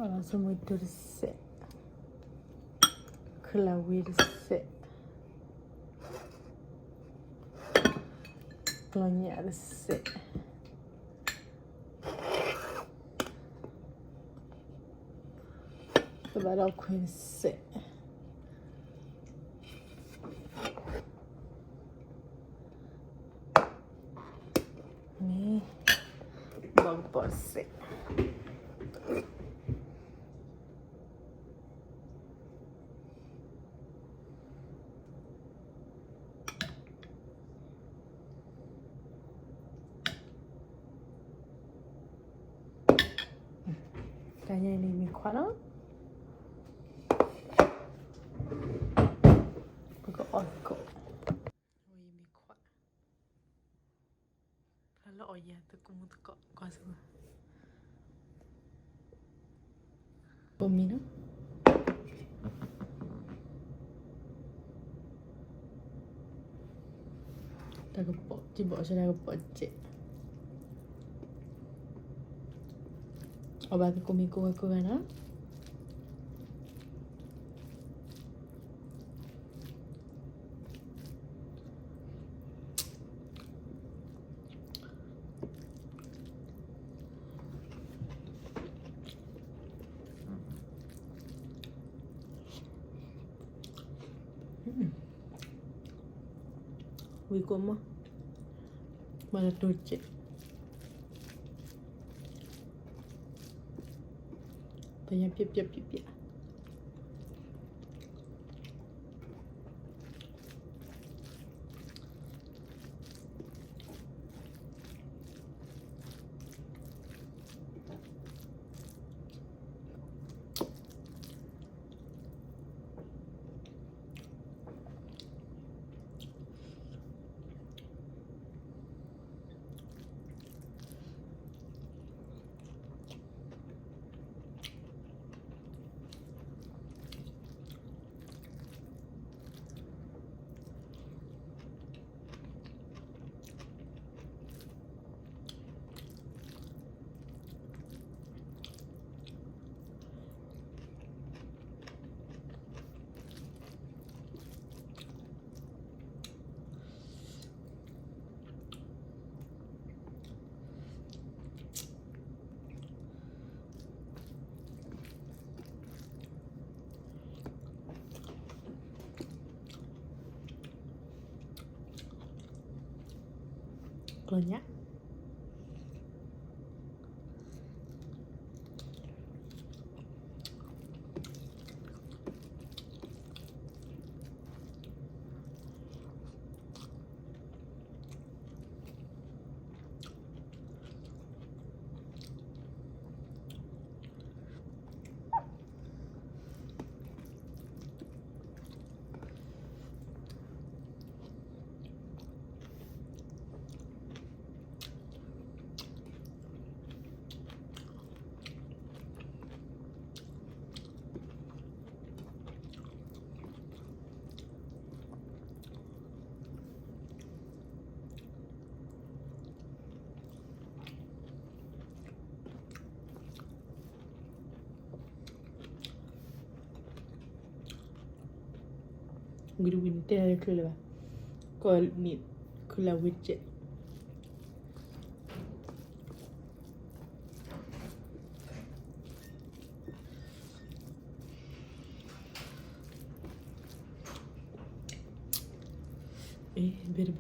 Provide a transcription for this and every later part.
လီၤဆိမူတူၤတစဲး, ခုလၢဝံတစဲး, ကျီညၣ်တစဲး, တဘၣ်ဒီးခွံတစဲး, မ့ၢ် ဘီကပီၤတစဲး. တၢ်ညါအံၤန့ၣ်မ့ၢ်ခွါလီၤ, ပကအီၣ်သကိး, အဝဲအံၤမ့ၢ်ခွါ, ဖျါလၢအီၣ်ယၤသကိးမူသကိး ကွၢ်စ့ၢ်ကီး ပိာ်မံၤနီၤ, တၢ်ကပီၤ ကဘီၣ်စဲးတၢ်ကပီၤစဲး, အီၣ်ဘၣ်သကိးမံၤကိးဂၤကိးဂၤနီၤ. ဝံၤကိးမး, မၤလၢတိစဲး, ပှၤညါပျဲပျဲပျဲပျဲ ကျီညၣ် ဝံၤတဝံၤန့ၣ်တဲလၢချုးလၢၤဘၣ်, ကီၢ်န့ၣ် ခုလၢဝံတစဲး အ့ ဘဲတဘ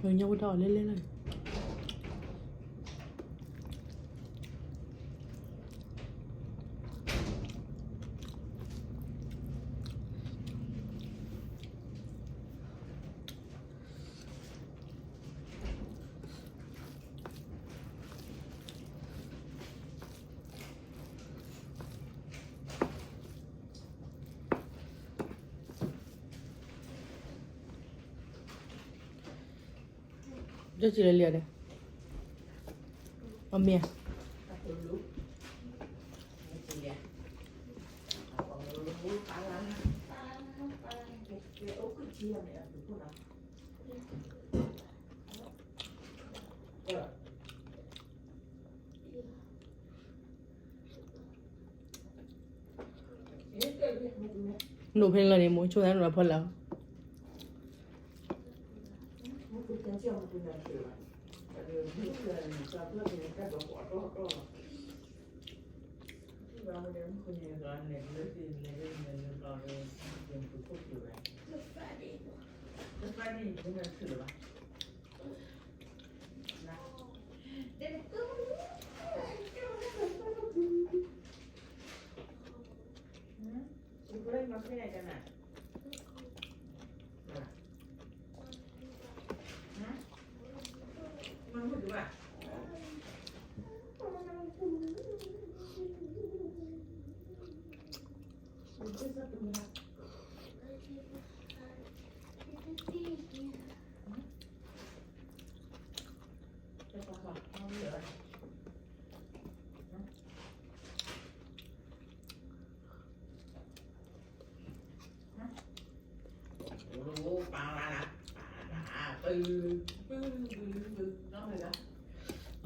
ီ ညၣ်ဝဲဒၣ်အီၤလဲၣ်လဲၣ်လီၤ. Yo chile liare. Amia. နအိၣ်ဖဲန့ၣ်လီၤန့ၣ် မိၢ်ဆိသးနအိၣ်ဖီလာ်.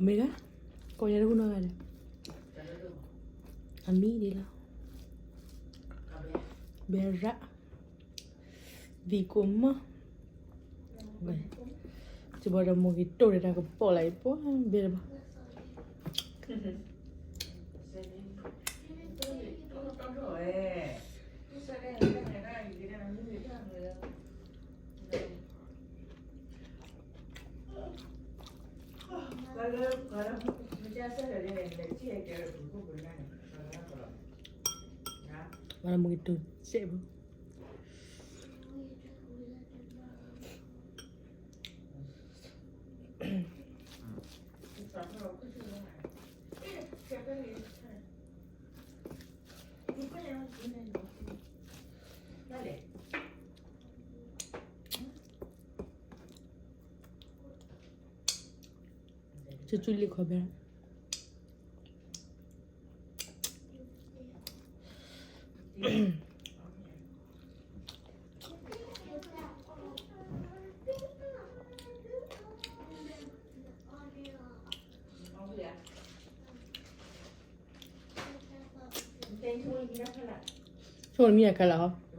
အမ့ၢ်ဒၣ်, ကိးညါတဟူနီၢ်ဂၤန့ၣ်, အမံၤဒ်လီၤ, ဘဲရၣ်, သံကိးမီၢ်, တဘျီဒီးမိၢ်ဂ့ၤတိၢ်ဒီးတၢ်ကပီၤလၢအံၤ ပှၤဘဲတဘၣ်. ဝဲလၢမိၢ်ဂ့ၤတိၢ်စဲးဘၣ်. ဆူၣ်ဆူၣ်လံခီဘဲ. ဆိကမိၣ်မ့ၢ်အခဲလၢာ်, လ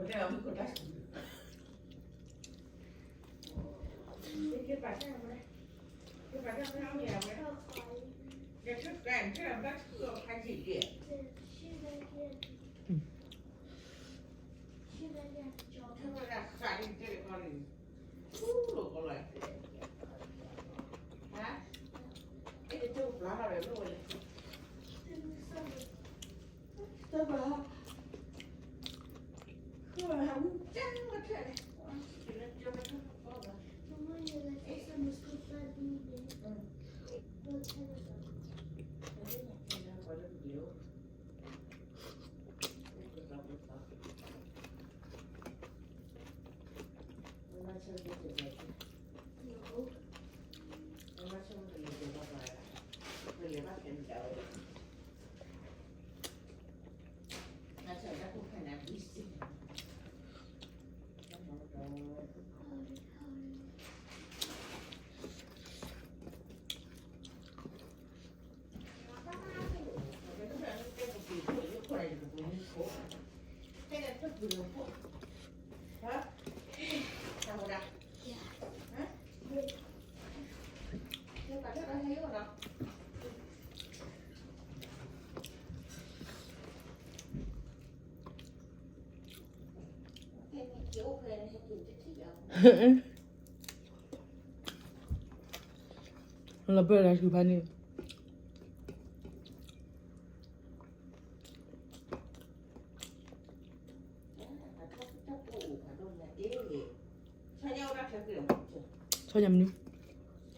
ီၤပၢၢ်လၢဆူၣ်ဖးန့ၣ်. ဆီညါမနုၤ. အ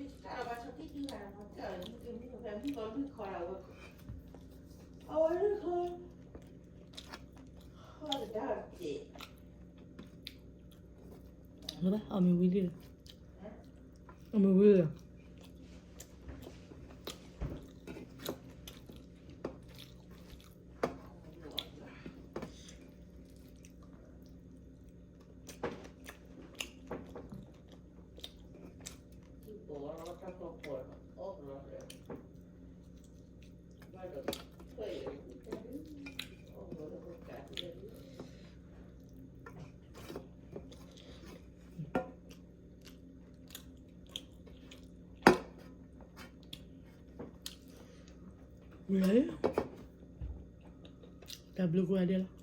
ီၣ်မ့ၤဝံၤလံ, အီၣ်မ့ၤဝံၤလံ. ဘၣ်ဒီးထွဲအံၤ, အီၣ်ဘျီလၢပကးတံၢ်လံ. ဝံၤလီၤ, တၢ်ဘျုးကိးဂၤဒဲးလီၤ.